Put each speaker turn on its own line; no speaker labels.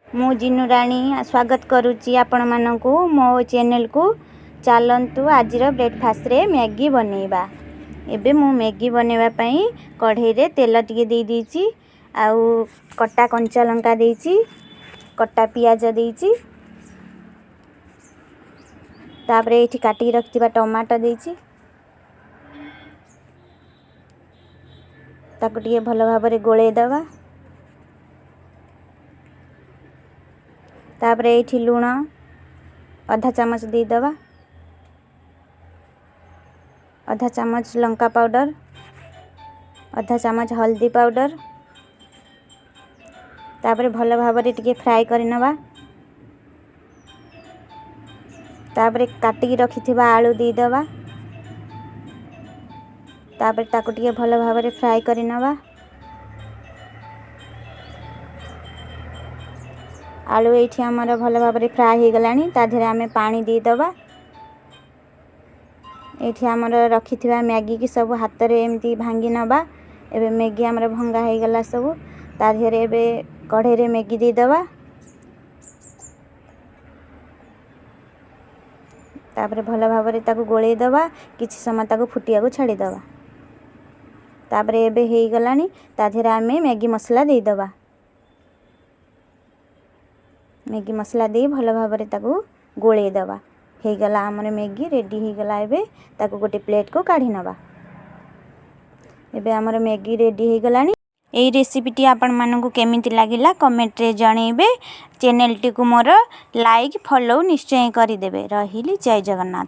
ମୁଁ ଜିନୁ ରାଣୀ ସ୍ୱାଗତ କରୁଛି ଆପଣମାନଙ୍କୁ ମୋ ଚ୍ୟାନେଲକୁ। ଚାଲନ୍ତୁ, ଆଜିର ବ୍ରେକଫାଷ୍ଟରେ ମ୍ୟାଗି ବନେଇବା। ଏବେ ମୁଁ ମ୍ୟାଗି ବନେଇବା ପାଇଁ କଢ଼େଇରେ ତେଲ ଟିକେ ଦେଇଦେଇଛି ଆଉ କଟା କଞ୍ଚା ଲଙ୍କା ଦେଇଛି, କଟା ପିଆଜ ଦେଇଛି। ତାପରେ ଏଇଠି କାଟିକି ରଖିଥିବା ଟମାଟୋ ଦେଇଛି। ତାକୁ ଟିକେ ଭଲ ଭାବରେ ଗୋଳେଇ ଦେବା। ତାପରେ ଏଇଠି ଲୁଣ ଅଧା ଚାମଚ ଦେଇଦେବା, ଅଧା ଚାମଚ ଲଙ୍କା ପାଉଡ଼ର, ଅଧା ଚାମଚ ହଳଦୀ ପାଉଡ଼ର। ତାପରେ ଭଲ ଭାବରେ ଟିକେ ଫ୍ରାଏ କରିନେବା। ତାପରେ କାଟିକି ରଖିଥିବା ଆଳୁ ଦେଇଦେବା। ତାପରେ ତାକୁ ଟିକେ ଭଲ ଭାବରେ ଫ୍ରାଏ କରିନେବା। ଆଳୁ ଏଇଠି ଆମର ଭଲ ଭାବରେ ଫ୍ରାଏ ହେଇଗଲାଣି। ତା ଦେହରେ ଆମେ ପାଣି ଦେଇଦେବା। ଏଇଠି ଆମର ରଖିଥିବା ମ୍ୟାଗିକି ସବୁ ହାତରେ ଏମିତି ଭାଙ୍ଗି ନେବା। ଏବେ ମ୍ୟାଗି ଆମର ଭଙ୍ଗା ହେଇଗଲା ସବୁ। ତା ଦେହରେ ଏବେ କଢ଼େଇରେ ମ୍ୟାଗି ଦେଇଦେବା। ତାପରେ ଭଲ ଭାବରେ ତାକୁ ଗୋଳେଇ ଦେବା। କିଛି ସମୟ ତାକୁ ଫୁଟିବାକୁ ଛାଡ଼ିଦେବା। ତାପରେ ଏବେ ହେଇଗଲାଣି। ତା ଦେହରେ ଆମେ ମ୍ୟାଗି ମସଲା ଦେଇଦେବା। ମ୍ୟାଗି ମସଲା ଦେଇ ଭଲ ଭାବରେ ତାକୁ ଗୋଳେଇ ଦେବା। ହେଇଗଲା, ଆମର ମ୍ୟାଗି ରେଡ଼ି ହେଇଗଲା। ଏବେ ତାକୁ ଗୋଟେ ପ୍ଲେଟ୍କୁ କାଢ଼ି ନେବା। ଏବେ ଆମର ମ୍ୟାଗି ରେଡ଼ି ହେଇଗଲାଣି। ଏଇ ରେସିପିଟି ଆପଣମାନଙ୍କୁ କେମିତି ଲାଗିଲା, କମେଣ୍ଟରେ ଜଣେଇବେ। ଚ୍ୟାନେଲଟିକୁ ମୋର ଲାଇକ୍, ଫଲୋ ନିଶ୍ଚୟ କରିଦେବେ। ରହିଲି, ଜୟ ଜଗନ୍ନାଥ।